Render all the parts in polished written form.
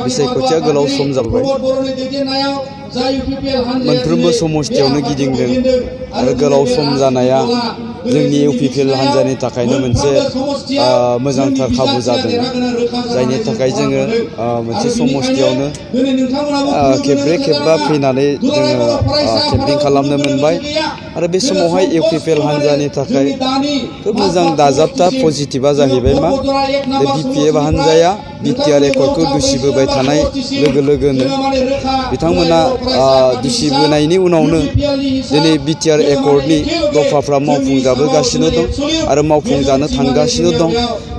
बिसायख'थिया गोलाव सम जाबाय मोनफ्रोमबो समस्थियावनो गिदिंदों आरो गोलाव सम जानाया जोंनि इउपिपिएल हान्जानि थाखायनो मोनसे मोजांथार खाबु जादों जायनि थाखाय जोङो मोनसे समस्थियावनो खेबब्रै खेबबा फैनानै जोङो केम्पिं खालामनो मोनबाय आरो बे समावहाय इउपिपिएल हान्जानि थाखाय खोब मोजां दाजाबथा पजिटिभा जाहैबाय मा बे बिपिएफ हान्जाया बिटिआर एकर्डखौ दुसिबोबाय थानाय लोगो लोगोनो बिथांमोना दुसिबोनायनि उनावनो दिनै बिटिआर एकर्डनि दफाफ्रा मावफुंजाबोगासिनो दं आरो मावफुंजानो थांगासिनो दं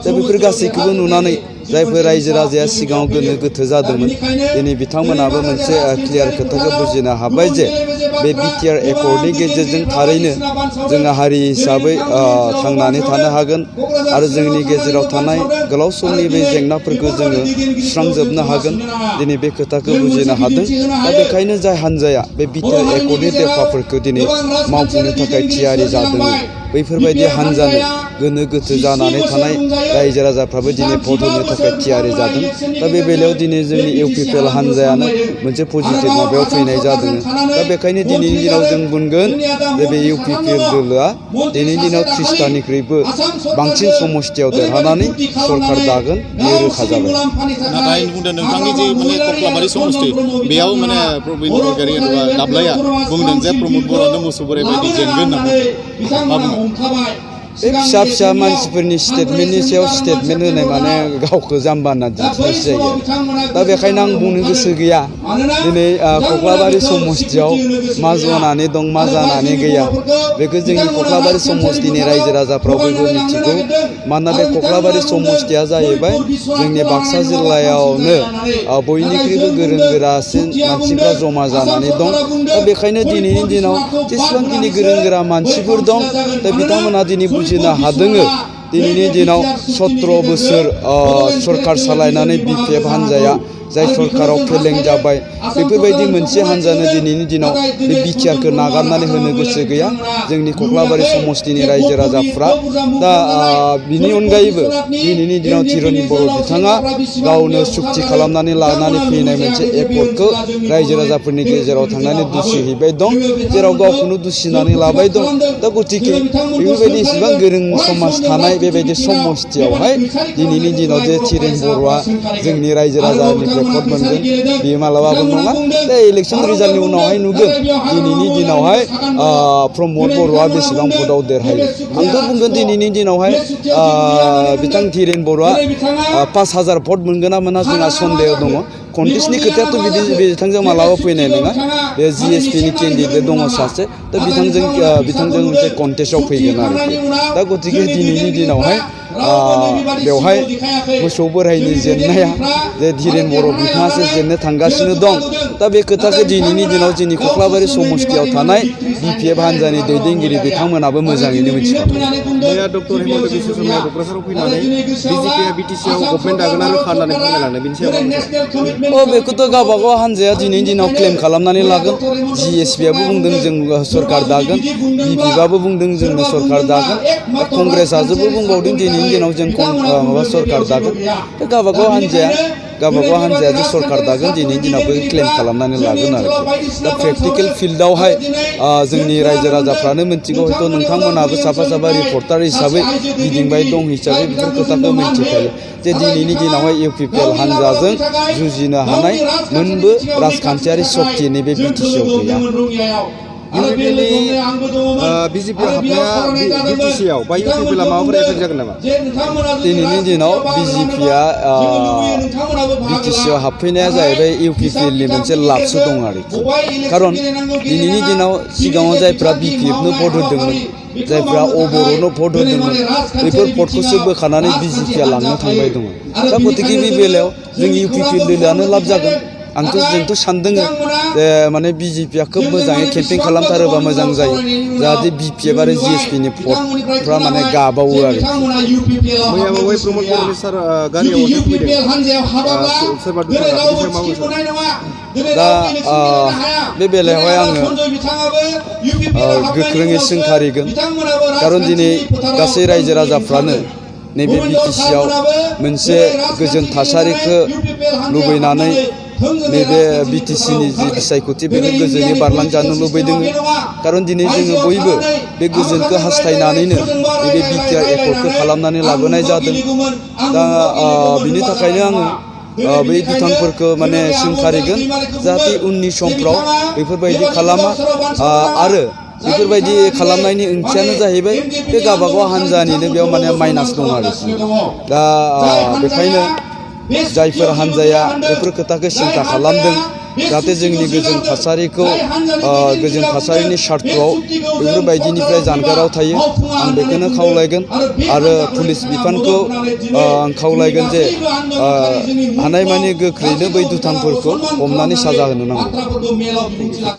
दा बेफोर गासैखौबो नुनानै जायफोर रायजो राजाया सिगाङाव गोनो गोथो जादोंमोन दिनै बिथांमोनाबो मोनसे क्लियार खोथाखौ बुजिनो हाबाय जे बे बिटिआर एकर्डनि गेजेरजों थारैनो जोंहा हारि हिसाबै थांनानै थानो हागोन आरो जोंनि गेजेराव थानाय गोलाव समनि बे जेंनाफोरखौ जोङो सुस्रांजोबनो हागोन दिनै बे खोथाखौ बुजिनो हादों दा बेखायनो जाय हान्जाया बे बिटिआर एकर्डनि देफाफोरखौ दिनै मावफुंनो थाखाय थियारि जादों बैफोरबायदि हान्जानो गोनो गोथो जानानै थानाय रायजो राजाफ्राबो दिनै भट होनो थाखाय थियारि जादों दा बे बेलायाव दिनै जोंनि इउपिपिएल हान्जायानो मोनसे पजिटिभ माबायाव फैनाय जादों दा बेखायनो दिनैनि दिनाव जों बुंगोन जे बे इउपिपिएल दोलोआ दिनैनि दिनाव 30टानिख्रुइबो बांसिन समस्थियाव देरहानानै सरकार दागोन बेयो रोखा जाबाय नाथाय बुंदों नोंथांनि जे माने कक्लाबारि समस्ति बेयाव माने प्रबिन बरगयारी एबा दाब्लाया बुंदों जे प्रमद बर'आनो मोसौ बोराइ बायदि जेनगोन होनना बे फिसा फिसा मानसिफोरनि स्टेटमेन्टनि सायाव स्टेटमेन्ट होनाय माने गावखौ जाम्बा होनना दिन्थिनायसो जायो दा बेखायनो आं बुंनो गोसो गैया दिनै कक्लाबारि समस्थियाव मा जानानै दं मा जानानै गैया बेखौ जोंनि कक्लाबारि समस्थिनि रायजो राजाफ्रा बयबो मिथिगौ मानोना बे कक्लाबारि समस्थिया जाहैबाय जोंनि बाक्सा जिल्लायावनो बयनिख्रुइबो गोरों गोरासिन मानसिफ्रा जमा जानानै दं दा बेखायनो दिनैनि दिनाव जेसेबांखिनि गोरों गोरा मानसिफोर दं दा बिथांमोना दिनै बुजिनो हादों दिनैनि दिनाव 17 बोसोर सरकार सालायनानै बिपिएफ हान्जाया जाय सरकाराव फेलें जाबाय बेफोरबायदि मोनसे हान्जानो दिनैनि दिनाव बे बिटिआरखौ नागारनानै होनो गोसो गैया जोंनि कक्लाबारि समस्थिनि रायजो राजाफ्रा दा बिनि अनगायैबो दिनैनि दिनाव थिरनि बर' बिथाङा गावनो सुक्ति खालामनानै लानानै फैनाय मोनसे एकर्डखौ रायजो राजाफोरनि गेजेराव थांनानै दुसिहैबाय दं जेराव गावखौनो दुसिनानै लाबाय दं दा गतिके बेफोरबायदि इसेबां गोरों समाज थानाय बेबायदि समस्थियावहाय दिनैनि दिनाव जे थिरेन बर'आ जोंनि रायजो राजानिफ्राय भट मोनगोन बेयो मालाबाबो नङा दा इलेक्सन रिजाल्टनि उनावहाय नुगोन दिनैनि दिनावहाय प्रमद बर'आ बेसेबां भटआव देरहायो आंथ' बुंगोन दिनैनि दिनावहाय बिथां थिरेन बर'आ 5000 भट मोनगोन ना मोना जोंहा सन्देह दङ कन्टेस्टनि खोथायाथ' बिदि बिथांजों मालाबा फैनाय नङा बे जिएसपिनि केन्डिडेट दङ सासे दा बिथांजों मोनसे कन्टेस्टआव फैगोन आरोखि दा गतिके दिनैनि दिनावहाय बेवहाय मोसौ बोराइनि जेननाया जे धिरेन बर' बिथाङासो जेननो थांगासिनो दं दा बे खोथाखौ दिनैनि दिनाव जोंनि कक्लाबारि समस्थियाव थानाय बिपिएफ हान्जानि दैदेनगिरि बिथांमोनाबो मोजाङैनो मिथिखागौ मैया डक्टर हेमन्त बिश्व शर्माया क'क्राझाराव फैनानै बिजेपिआ बिटिसिआव गभर्नमेन्ट दागोन आरो खानानै फोरमायलांदों बेनि सायाव बेखौथ' गावबागाव हान्जाया दिनैनि दिनाव क्लेम खालामनानै लागोन जिएसपिआबो बुंदों जों सरकार दागोन बिपिएफआबो बुंदों जोंनो सरकार दागोन कंग्रेसआबो बुंबावदों दिनैनि दिनाव जों माबा सरकार दागोन दा गावबागाव हान्जाया जे सरकार दागोन दिनैनि दिनावबो क्लेम खालामनानै लागोन आरोखि दा प्रेक्टिकेल फिल्डआवहाय जोंनि रायजो राजाफ्रानो मिथिगौ हयथ' नोंथांमोनाबो साफा साफा रिपर्टार हिसाबै गिदिंबाय दं हिसाबै बेफोर खोथाखौ मिथिखायो जे दिनैनि दिनावहाय इउपिपिएल हान्जाजों जुजिनो हानाय मोनबो राजखान्थियारि सक्ति नैबे बिटिसिआव गैया इउपिपिएलनि बिजेपिआव हाबनाया बिटिसिआव बा इउपिपिएलआ माबाफोर एफेक्ट जागोन नामा दिनैनि दिनाव बिजेपिआ बिटिसिआव हाबफैनाया जाहैबाय इउपिपिएलनि मोनसे लाबसो दं आरोखि खारन दिनैनि दिनाव सिगाङाव जायफ्रा बिपिएफनो भट होदोंमोन जायफ्रा अबर'नो भट होदोंमोन बेफोर भटखौसो बोखानानै बिजेपिआ लांनो थांबाय दङ दा गतिके बे बेलायाव जों इउपिपिएल दोलोआनो लाब जागोन जोंथ' सानदों जे माने बिजेपिआ खोब मोजाङै केम्पेइन खालामथारोबा मोजां जायो जाहाथे बिपिएफ आरो जिएसपिनि भटफ्रा माने गाबावो आरो मैया बावै प्रमद बर'नि सार गारियाव फैदों सोरबा दा बे बेलायावहाय आङो गोख्रोङै सोंखारिगोन खारन दिनै गासै रायजो राजाफ्रानो नैबे बिटिसिआव मोनसे गोजोन थासारिखौ लुबैनानै नैबे बिटिसिनि जि बिसायख'थि बेखौ गोजोनै बारलांजानो लुबैदों खारन दिनै जोङो बयबो बे गोजोनखौ हास्थायनानैनो नैबे बिटिआर एकर्डखौ खालामनानै लाबोनाय जादों दा बिनि थाखायनो आङो बै दुथांफोरखौ माने सोंखारिगोन जाहाथे उननि समफ्राव बेफोरबायदि खालामा आरो बेफोरबायदि खालामनायनि ओंथियानो जाहैबाय बे गावबागाव हान्जानिनो बेयाव माने माइनास दं आरो दा बेखायनो जायफोर हान्जाया बेफोर खोथाखौ सिन्था खालामदों जाहाथे जोंनि गोजोन थासारिखौ गोजोन थासारिनि सार्थआव बेफोरबायदिनिफ्राय जानगाराव थायो आं बेखौनो खावलायगोन आरो पुलिस बिफानखौ आं खावलायगोन जे हानायमानि गोख्रैनो बै दुथांफोरखौ हमनानै साजा होनो नांगौ